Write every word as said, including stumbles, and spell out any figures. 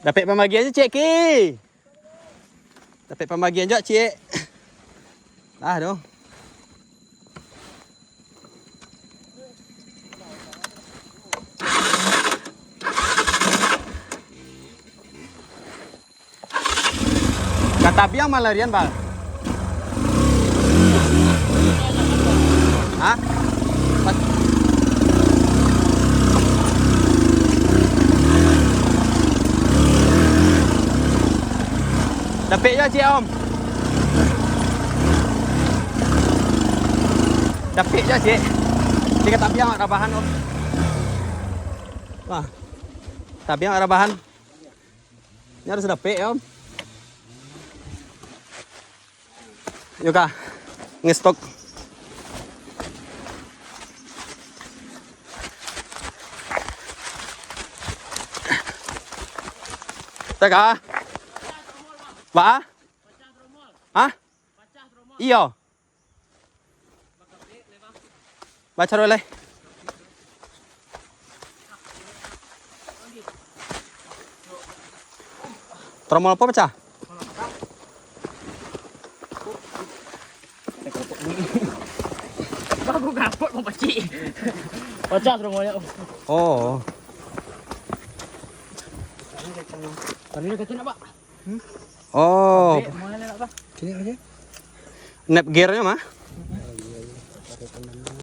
Dapek pambagian je, Cik Ki. Dapek pambagian je, Cik. Lah tu. Ka tabiang malarian, Bal? Hah? Pas- Dapek jo, Cik, Om. Dapek jo, Cik. Cik, ka tabiang rabahan, Om. Wah. Tabiang rabahan. Ini harus dapek, Om. Yo ka, ngestok. Teka. Ba? Hah? Iyo. Baca dulu, lai. Tromol apo pacah? Bagus gapot mau pacik. Pacah tromolnyo. Oh. Tadi dah kacau nak, Pak? Oh. Dek, mulai nak, Pak? Sini aja. Nep gear-nyo mah?